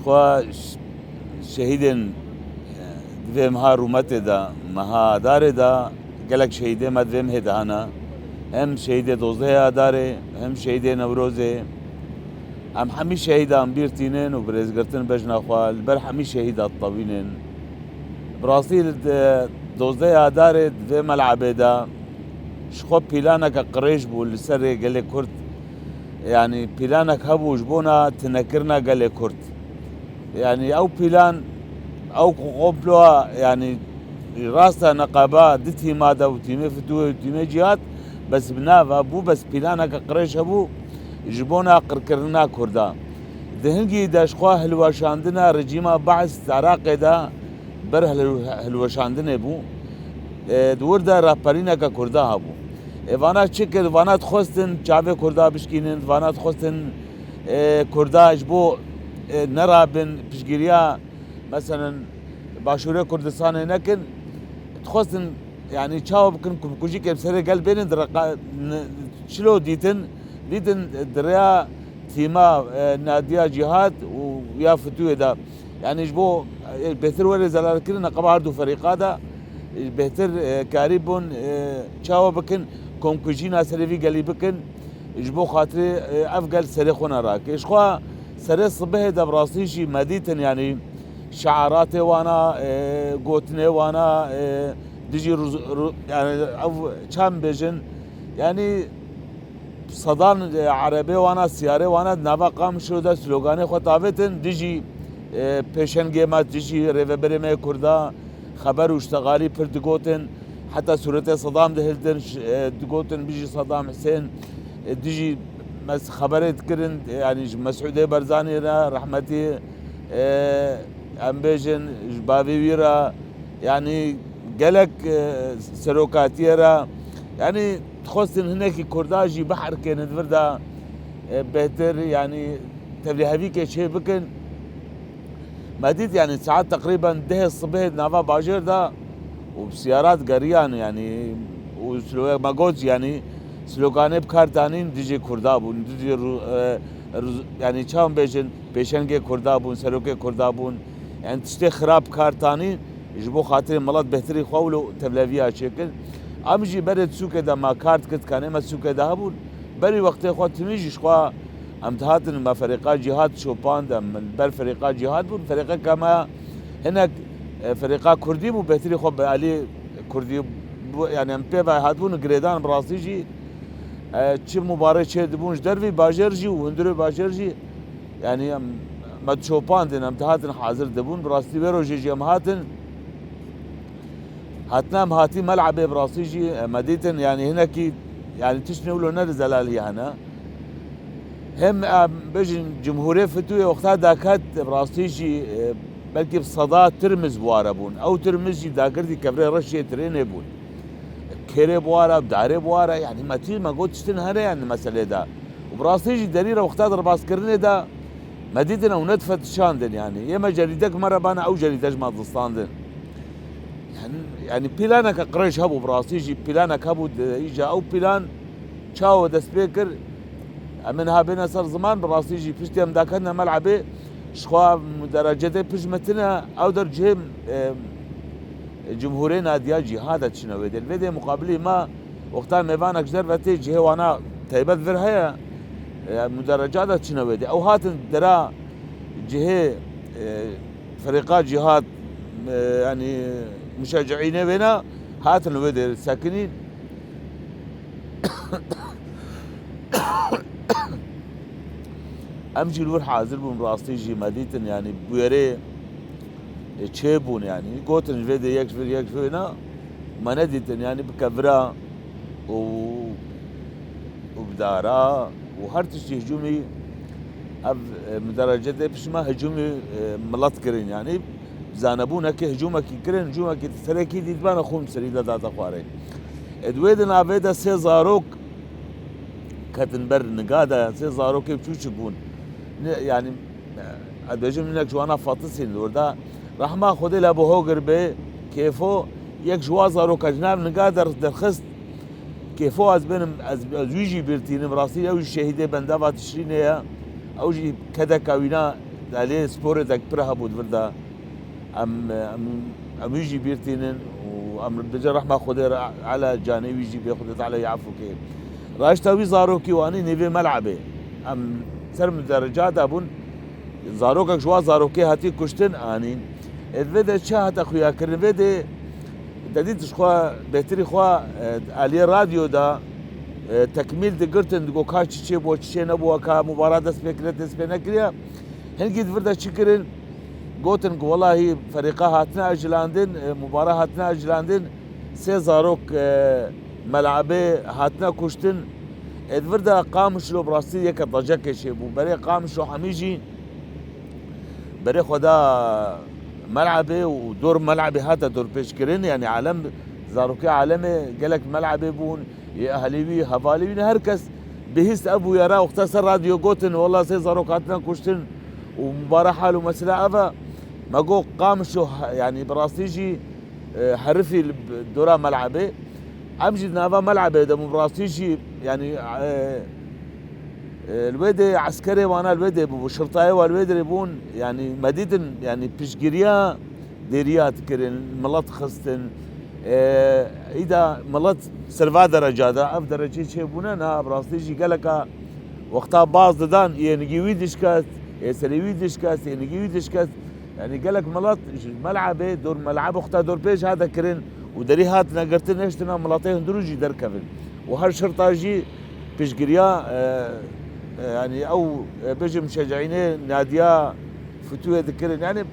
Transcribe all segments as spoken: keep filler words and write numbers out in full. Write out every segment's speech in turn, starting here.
Xwe ş-, şehîdên, e, di vê meha rûmetê de, meha Adarê de, gelek şehîdê me di vê mehê de hene. Hem şehîdê dozdehê Adarê, hem şehîdê Newrozê. Em hemî şehîdan bîr tînin û bi rêzgirtin bejna xwe li ber hemî şehîda ditewînin. Bi rastî li de-, dozdehê Adarê di vê melebê de ji xwe pîlaneke qirêj bû li ser rê gelê Kurd. Yanî pîlanek hebû ji bona tunekirina gelê Kurd. Yanî ew pîlan, ew komploya, yanî rasta neqeba di tîma de û tîmê Fitûyê û tîmê Cîhad, bes bi nav e bû, bes pîlaneke qirêj hebû ji bona qirkirina Kurda. Di hingî de ji xwe hilweşandina rejîma Beis di Iraqê de ber hil-, hilweşandinê bû. E, di wir de rehberîneke Kurda hebû. E, vana çi kir? Vana dixwestin çavê Kurda bişkînin, vana dixwestin, e, Kurda ji bo, e, nerabin piştgiriya, meselen, Başûrê Kurdistanê nekin. Dixwestin, yanî çawa bikin ku bikujîkê bi serê gel bênin, di reqa-, n-, çilo dîtin, dîtin di rêya tîma, e, Nadiya Cîhad û ya Fitûyê de. Yanî ji bo, e, bêhtir were zelalkirin neqeba her du ferîqa de, e, bêhtir, e, karî bûn, e, çawa bikin, komkujîna serê vî gelî bikin, ji bo xatirê, e, ev gel serê xwe ne rake. Ji xwe serê sibehê de bi rastî jî me dîtin, yanî şiaratê wana, e, gotinê wana, e, dijî ruz-, ru-, yanî ev çend bêjin, yanî sedan, e, erebê wana, siyarê wana di nava Qamişlo de sloganê xwe tavêtin, dijî, e, pêşengê me, dijî rêveberê me yê Kurda xeber û ştexalî pir digotin. Heta sûretê Sedam dihildin, ş-, e, digotin, bijî Sedam Hisên, e, dijî mes-, xeberê dikirin, e, yanî ji Mesûdê Barzanî re, rehmetî, e, em bêjin, ji bavê wî re, yanî gelek, e, serokatiyê re, yanî dixwestin hinekî Kurda jî biherkênin di vir de, e, bêhtir, yanî tevlîhevîkê çê bikin. Me dît, yanî saet teqrîben dehê sibehê di nava bajêr de û bi siyara digeriyan, yanî û slo-, me got, yanî sloganê bi kar danîn dijî Kurda bûn, dijî ru-, e, ruz-, yanî çawan bêjin, pêşengê Kurda bûn, serokê Kurda bûn. Yanî tiştê xirab bi kar tanîn, ji bo xatirê milet bêhtirî xwe wilo tevleviya çêkin. Em jî berê di sûkê de me kar dikir, dikanê me sûkê de hebûn. Berî wextê xwe timî jî ji xwe em dihatin me ferîqa Cîhad şopand, em ber ferîqa Cîhad bûn. Ferîqeke me hinek, e, ferîqa Kurdî bû, bêhtirî xwe bi alî Kurdî bû, yanî em pê ve hatibûn girêdan bi rastî jî, e, çi mubarê çê dibûn ji dervî bajêr jî û hundirê bajêr jî, yanî em, me şopandin, em dihatin hazir dibûn. Bi rastî wê rojê jî em hatin. Hatina em hatî melebê bi rastî jî, e, me dîtin, yanî hinekî, yanî tiştine wilo ne li zelalî hene. Hem, em bêjin, Cumhurê Fitûyê wexta daket, bi rastî jî, e, belkî bi seda tirmiz bi ware bûn. Ew tirmiz jî dagirtî kevirê reşê trênê bûn. Kêrê bi ware, darê bi ware, yanî me tî me got tiştin hene, yanî meselê de. Û bi rastî jî derî re wexta derbazkirinê de me dîtin ew ne difetişandin, yanî. Yê me cerîdek me re bana ew cerîde ji me distandin. Yanî, yanî pîlaneke qirêj hebû, bi rastî jî pîlanek hebû, de, îca ew pîlan çawa dest pê kir? Em ê niha bêne ser ziman, bi rastî jî piştî em daketine melebê, ji xwe muderecetê pişt me tine, ew der cihê, e, Cumhurê Nadiya Cîhad de çine wê dê. Li vê dê muqabilî me wexta mêvanek ji derve tê cihê wana taybet vir heye, e, mudereca de çine wê dê. Ew hatin dera cihê, e, Ferîqa Cîhad, e, yanî muşecîînê wêne hatin li wê dê sekinîn. Em jî li wir hazir bûn, rastî jî me dîtin, yanî bûyerê, e, çê bûn, yanî gotin ji vê dê yek ji vir yek ji vê na, me nedîtin, yanî bi kevira û, û bi dara û her tiştî hicûmî ev, e, muderecetê pişt me hicûmî, e, milet kirin, yanî zanebûnekê hicûmekî kirin, hicûmekî serekî dît bana xûn serî de date xwarê. E, di wê di navê de sê zarok ketin ber niga de, sê zarokê biçûçik bûn. Ne, yanî, e, ez dibêjim hinek ji wana fetisîn li wir de. Rehma Xwedê li bo Hogir bê, Kêfo, yek ji wa zaroka ji nav niga der-, derxist. Kêfo ez bênim, ez, ez wî jî bîr tînim, rastî ew jî şehîdê bendava Tişrînê ye. Ew jî kedeka wîna Aliyê sporê tek pir hebû di vir de. Em, em, em wî jî bîr tînin û em dibêjin rehma Xwedê re, Ela canê wî jî bê, Xwedê Teala yê efû kê. Raşta wî zarokî û anî nêvê Melebê. Em ser min dereca de bûn. Zarokek ji wan zarokê hatî kuştin, anîn. Ê vê de çi hate xuyakirin? Vê de te dît ji xwe bêhtirî xwe, e, aliyê radyo de, e, tekmîl digirtin, digo ka çi çê bû, çi çê nebû, ka mubara dest pê kiriye, dest pê nekiriye. Hingî di vir de çi kirin? Gotin ku welahî ferîqa hatine ecilandin, e, mubara hatine ecilandin, sê zarok, e, Melebê hatine kuştin. Ê di vir de Qamişlo bi rastî yeke dacekê çêbû. Berê Qamişlo hemî jî berê xwe da Melebê û dor Melebê hate dorpêçkirin. Yanî alem, zarokê alemê gelek Melebê bûn. Yê ehlê wî, hevalê wî, her kes bihîst ev bûyera, wexta ser radyo gotin, wela sê zarok hatine kuştin û mubare hal û mesela ev e. Me got Qamişlo, yanî bi rastî jî, e, herifî li dora Melebê. Em jî di nava Melebê de bûn, bi rastî jî, yanî, e, e, li wê de eskerê wana li wê de bû, şirtayê wa li wê derê bûn, yanî me dîtin, yanî piştgiriya dêriya dikirin, milet xistin. E, îda milet ser va dereca de, ev derecê çêbûne, niha bi rastî jî geleka wexta baz didan, yê nigî wî dişkest, yê serê wî dişkest, yê nigî wî dişkest. Yanî gelek milet ji Melebê, dor Melebê wexta dorpêç hate kirin û derî hatine girtin, nehiştina miletê hundirû jî derkevin. Û her şirta jî piştgiriya, e, e, yanî ew, e, bêjim şecînê Nadiya Fitûyê dikirin. Yanî,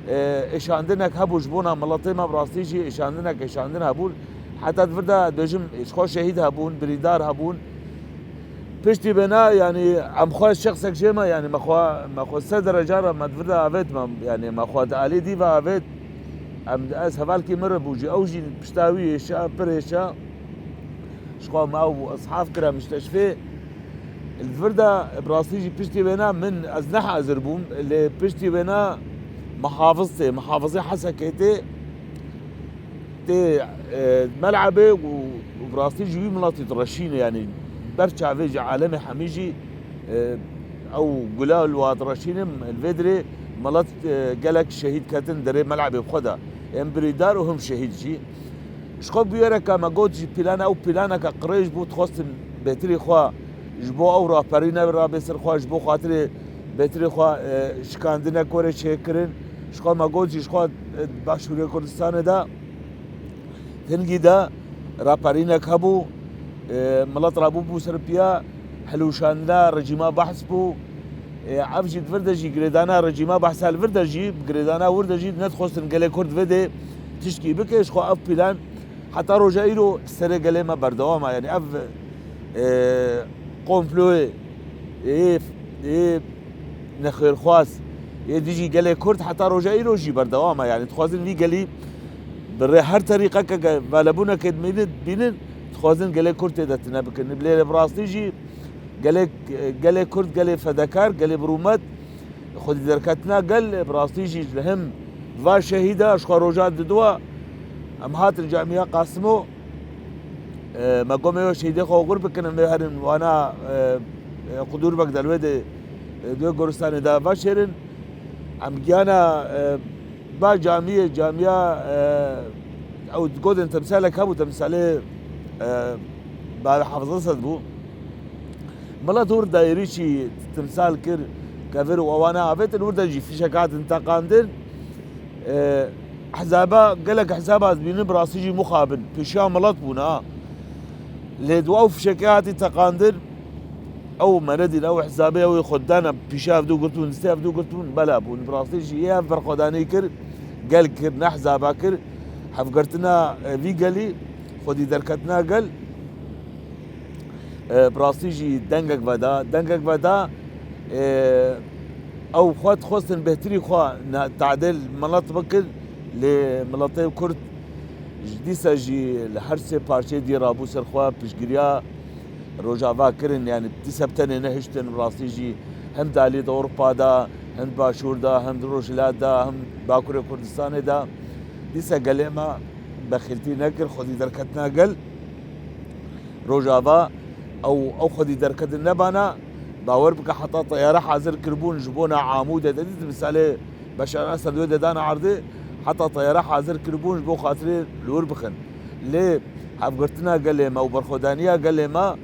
e, êşandinek hebû ji bona miletê me, bi rastî jî êşandinek, êşandin hebûn. Heta di vir de dibêjim ji xwe şehîd hebûn, birîndar hebûn. Piştî vêna, yanî em xwe şexsek jê me, yanî me xwe, me xwe sed dereca re me di vir de avêt me, yanî me xwe di alî dî ve avêt. Em, ez hevalkî min re bû jî, ew jî pişta wî hêşa, pir hêşa. Ji xwe me ew ishaf kira, mîşteşfê. Li vir de bi rastî jî piştî wêna min, ez ne hazir bûm, lê piştî wêna muhafiz tê, muhafizê Hesekê tê, tê, e, Melebê û, û bi rastî jî wî miletî direşîne, yanî ber çavê jî alemê hemî jî, e, ew gula li wa direşîne, li vê dirê milet, e, gelek şehîd ketin derê Melebê xwe de. Em birîndar û him şehîd jî. Ji xwe bûyereke me got jî plana, ew planeke qirêj bû, dixwestin bêhtirî xwe ji bo ew raperîne rabe ser xwe, ji bo xatirê bêhtirî xwe, e, şikandine kore çêkirin. Ji xwe me got jî ji xwe, e, Başûrê Kurdistanê de hingî de raperînek hebû, e, milet rabûbû ser piya, hilûşandina rejîma Behs bû. E, ev jî di vir de jî girêdana rejîma Behsa li vir de jî, girêdana wir de jî nedixwestin gelê Kurd vê dê tiştkî bike. Ji xwe ev plan heta roja îro serê gelê me berdewam e. Yanî ev, e, komployê, ê, ê nexêrxwaz, ê dijî gelê Kurd heta roja îro jî berdewam e. Yanî dixwazin vî gelî bi rê her terîqeke ke velebûnekê dimînin, dibînin, dixwazin gelê Kurd tê de tune bikin. Lê bi rastî jî gelê, gelê Kurd, gelê fedekar, gelê birûmet, xwedî derketina gel, bi rastî jî li him va şehîda, ji xwe roja diduwa, em hatin camiya Qasimo, e, me gomê we şehîdê xwe oxir bikin, em ê herin wana, e, e, qudûr bek de li wê de, e, di wê goristanê de veşêrin. Em giyana, e, ba camiyê, camiya, e, ew gotin temsalek hebû, temsalê, e, ba Hafız Esed bû. Milet wir de êrîşî timsal kir, kevir û ewana avêtin, wir de jî fişek hatin teqandin. E, hizaba, gelek hizaba ez bînim, bi rastî jî muxabin, pêşiya milet bûne ha. Lê di ew fişekê hatî teqandin, ew me nedîn, ew hizabê ew ê xwe dane pîşa hevdû girtibûn, distê hevdû girtibûn, bela bûn. Bi rastî jî yê ev berxwedanî kir, gel kir, ne hizaba kir, hevgirtina, e, vî gelî, xwedî derketina gel. E, bi rastî jî dengek veda, dengek veda, e, ew xwe dixwestin bêhtirî xwe ne-, tadêl milet bikin, lê miletê Kurd ji dîsa jî li her sê parçeyê dî rabû ser xwe, piştgiriya Rojava kirin, yanî dîsa bi tenê nehiştin, bi rastî jî hem di alî di Ewropa de, hem di Başûr de, hem di Rojhilat de, hem Bakurê Kurdistanê de, dîsa gelê me bexîltî nekir, xwedî derketina gel. Rojava ew, ew xwedî derketin nebana, bi Bawer bike heta teyare hazir kiribûn ji bona Amûdê de dît, misalê Beşar Esed wê de dana erdê, heta teyare hazir kiribûn ji bo xatirê li wir bixin. Lê hevgirtina gelê me û berxwedaniya gelê me,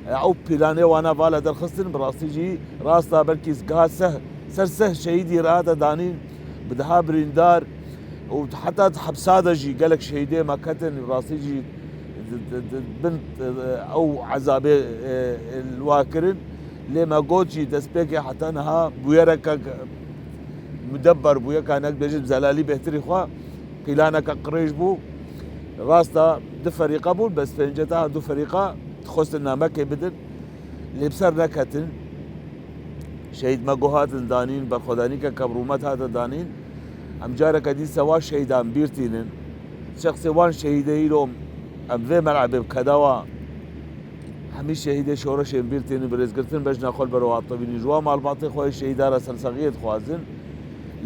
e, ew pîlanê wana vala derxistin, bi rastî jî rasta belkî giha seh, ser seh şehîdî re hate danîn, bi deha birîndar û heta di hepsa de jî gelek şehîdê me ketin, bi rastî jî di, di, di bin, e, ew ezabê, e, li wa kirin. Lê me got jî destpêkê heta niha bûyereke mudebber bû, yeka nek bêjin zelalî bêhtirî xwe, pîlaneke qirêj bû. Rasta du ferîqa bûn, bes pênceta du ferîqa dixwestin namekê bidin. Lê bi ser neketin. Şehîd me got hatin danîn, berxwedanîkeke bi rûmet hate danîn. Em careke dî sewa şehîdan bîr tînin. Şexsê wan şehîdê îro em vê melebê bi kedawa hemî şehîdê şoreşên bîr tînin, bi rêzgirtin bejna xwe li ber wan tevînin. Ji wan malbatê xwe yê şehîda re sersexiyê dixwazin.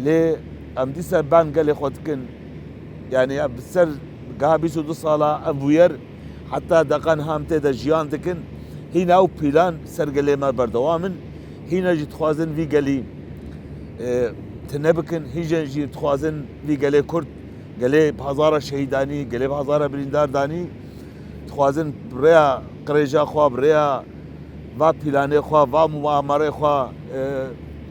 Lê em dîsa ban gelê xwe dikin. Yanî ev bi ser giha bîst û du sala ev bûyer heta deqa niha em tê de jiyan dikin. Hîna ew pîlan ser gelê me berdewam in. Hîna jî dixwazin vî gelî, e, tune bikin. Hîjen jî dixwazin vî gelê Kurd, gelê bi hezara şehîd anî, gelê bi hezara birîndar danî, dixwazin bi rêya qirêja xwe, bi rêya va pîlanê xwe, va muamerê xwe, e,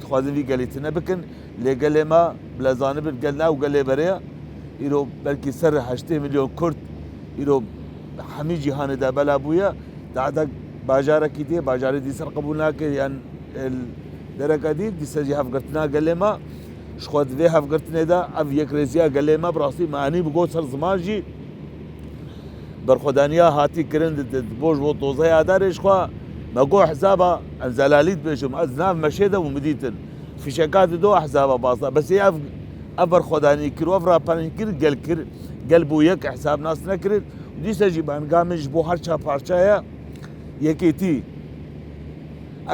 dixwazin vî gelî tune bikin. Lê gelê me, bila zanibin, gel nav gelê berê ye. Îro belkî ser heştê milyon Kurd, îro hemî cîhanê de bela bûye. Dada bajarekî dî, bajarê dî ser qebûl nake, yan el dereke dî, dîse jî hevgirtina gelê me. Ji xwe di vê hevgirtinê de ev yekrêziya gelê me bi rastî me anî bi got ser ziman jî. Berxwedaniya hatî kirin di, di, di bo ji bo doza Adarê ji xwe me got hesaba em zelalî dibêjim, ez nav meşê de û min dîtin. Fîşeka dido hesaba baz da. Bes ê ev, ev berxwedanî kir û ev raperîn kir, gel kir, gel bû yek hesab nas nekirin. Dîsa jî banga min ji bo her ça parçaya yekêtî.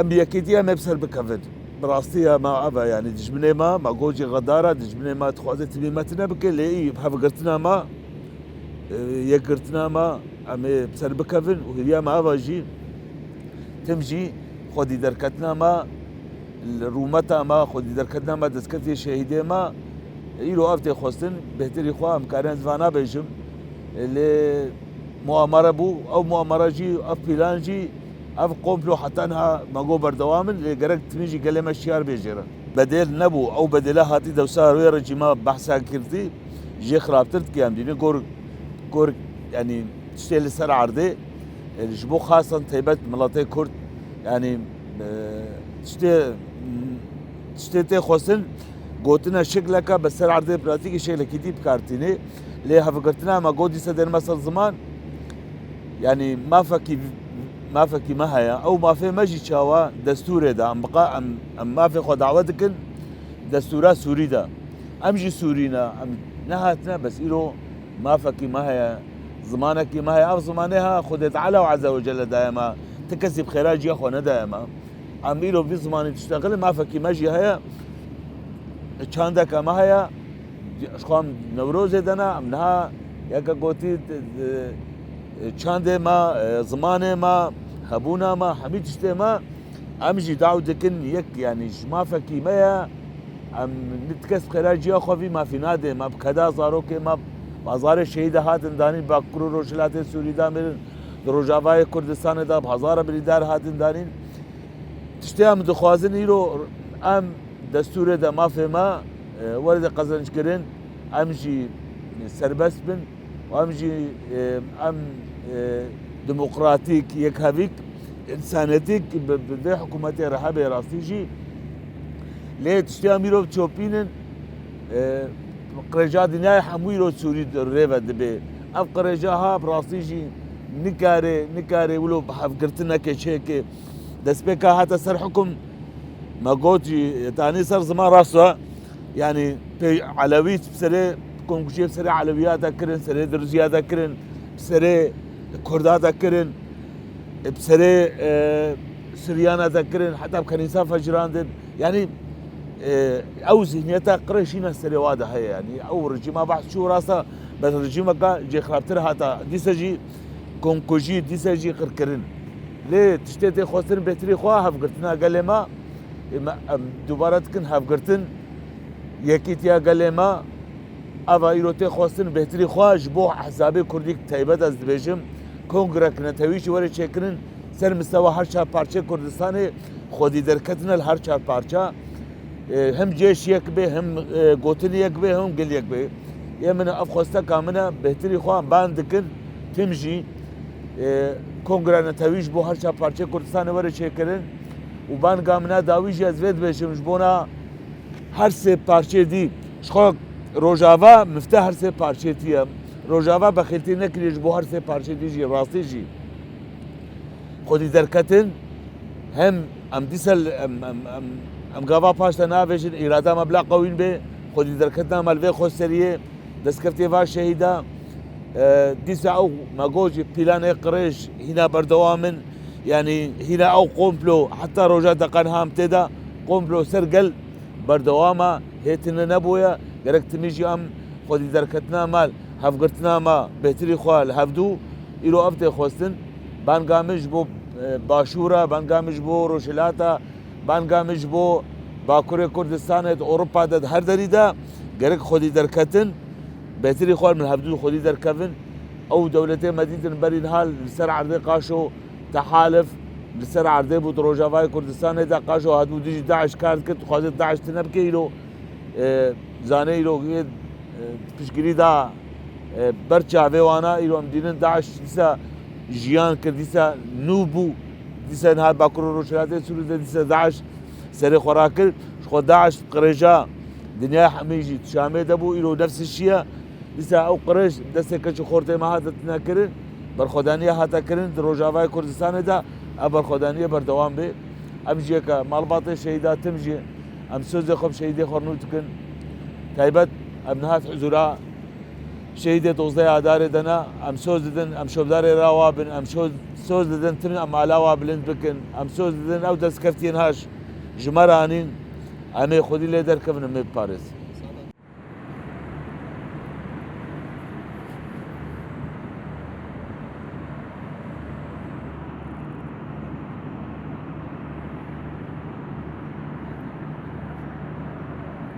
Em bi yekêtî em ê bi ser bikevin. Bi rastî ya me ev e, yanî dijminê me, me got jî xedar e, dijminê me dixwaze timî me tune bike, lê î hevgirtina me, e, yekgirtina me, em ê bi ser bikevin û hêviya me ev e jî, tim jî xwedî derketina me, li rûmeta me, xwedî derketina me, destkeftiye şehîdê me, îro ev tê xwestin, bêhtirî xwe em karin ez vana bêjim. Lê muamere bû, ew muamere jî, ev pîlan jî, ev komplo heta niha me got berdewam in, lê gerek timî jî gelê me şiyar bê jê re. Bedêl nebû, ew bedêla hatî dewsa rûyê rejîma behsa kirdî, jê xirabtir dike em dînin. Gor, gor, yanî tiştê li ser erdê, e, ji bo xasan taybet miletê Kurd, yanî, e, tiştê, tiştê tê xwestin, gotine şikleke bi ser erdê pratîkê şiklekî dî bi kar tînê. Lê hevgirtina me got dîsa derme ser ziman, yanî mafekî, mafekî me heye. Ew mafê me jî çawa destûrê de, em biqa-, em, em mafê xwe dawe dikin destûra Sûrî de. Em jî Sûrî ne, em nehatine, bes îro mafekî me heye, zimanekî me heye. Ev zimanê ha Xwedê Teala û Azze ve Celle daye me. Ti kesî bi xêra ciya xwe nedaye me. Em îro vî zimanî diştexilin, mafekî me jî heye. Çandeke me heye. Ji xwe em Newrozê de ne, em niha yeke gotî, e, çandê me, e, zimanê me, hebûna me, hemî tiştê me, em jî daw dikin yek, yanî ji mafekî me ye. Em nit kes xêra ciya xwe vî mafî nadê. Me bi keda zarokê me bazarê şehîde hatin danîn, Bakur û Rojhilatê Sûrî de mirin. Di Rojavayê Kurdistanê de bi hezara birîndar hatin danîn. Tiştê em dixwazin îro em destûrê de mafê me, e, were de qezenc kirin, em jî serbest bin û em jî, e, em, e, demokratîk, yekhevîk, însanetîk bi, bi vê hikûmetê re hebe rastî jî. Lê tiştê em îro çopînin, e, qirêja dinyayê hemû îro Sûrî rê ve dibe. Ev qirêja ha bi rastî jî nikare, nikare wilo bi hevgirtineke çêke. Destpêka hate ser hikum, me got jî, tanî ser ziman rast e. Yanî pê Elewî bi serê komkujiyê, bi serê Elewiyata kirin, serê Dirziyata kirin, bi serê Kurdata kirin, bi serê, e, Siryanata kirin, heta bi kenîsa fecirandin. Yanî, e, ew zihniyeta qirêşîna serê wa de heye. Yanî ew rejîma behs çû rasta, bes rejîmeka jê xirabtir hata. Dîsa jî komkujî, dîsa jî qirkirin. Lê tiştê tê xwestin bêhtirî xwe hevgirtina gelê me. Ê me, em dubare dikin hevgirtin, yekîtiya gelê me. Eva îro tê xwestin bêhtirî xwe ji bo hesabê Kurdî taybet ez dibêjim. Kongrek netewî jî were çêkirin ser mistewa her çar parçeyê Kurdistanê, xwedî derketina li her çar parça. E, hem cêş yek bê, hem, e, gotin yek bê, hem gil yek bê. Yê min ev xwesteka min e, bêhtirî xwe ban dikin, tim jî, e, kongra netewî ji bo her çar parçeyê Kurdistanê were çêkirin û banga min a dawî jî ez vê dibêjim ji bona her sê parçeyê dî. Ji xwe Rojava mifte her sê parçeyê dî ye. Rojava bexîltî nekiriye ji bo her sê parçeyê dî jî, rastî jî. Xwedî derketin, hem em dîsa em, em, em, em gava paş de navêjin, îrada me bila qewîn bê, xwedî derketina me li vê xweseriyê, destkeftiyê va şehîda, e, dîsa ew me got jî pîlanê qirêj hîna berdewam in, yanî hîna ew komplo heta roja deqa niha em tê de komplo ser gel berdewam e, hê tune nebûye, gerek timî jî em xwedî derketina me, hevgirtina me, bêhtirî xwe li hevdû, îro ev tê xwestin, banga min ji bo, e, Başûr e, banga min ji bo Rojhilat e, banga min ji bo Bakurê Kurdistanê, di Ewropa de, di her derî de gerek xwedî derketin, bêhtirî xwe min hevdû xwedî derkevin. Ew dewletê me dîtin berî niha li ser erdê qaşo tehalif li ser erdê bû, di Rojavayê Kurdistanê de qaşo hatibû dijî DAIŞ kar dikir, dixwaze DAIŞ tune bike îro, e, zanê îro yê, e, piştgirî da, e, ber çavê wana, îro em dînin DAIŞ dîsa jiyan kir, dîsa nû bû, dîsa niha Bakur û Rojhilatê Sûriyê de dîsa DAIŞ serê xwe rakir. Ji xwe DAIŞ qirêja dinyaya hemî jî Şamê de bû, îro nefs şiye. Dîsa ew qirêj destê keç û xortê me hate tune kirin, berxwedaniya hate kirin di Rojavayê Kurdistanê de, ev berxwedaniyê berdewam bê. Em jî yeke malbatê şehîda tim jî, em sözê xwe bi şehîdê xwe nû dikin. Taybet em niha huzûra şehîdê dozdeh Adarê de ne, em soz didin, em şovedarê ra wa bin, em şo-, soz didin tim em ala wa bilind bikin, em soz didin ew destkeftiyên haş ji me re anîn, em ê xwedî lê derkevin, em ê biparêzin.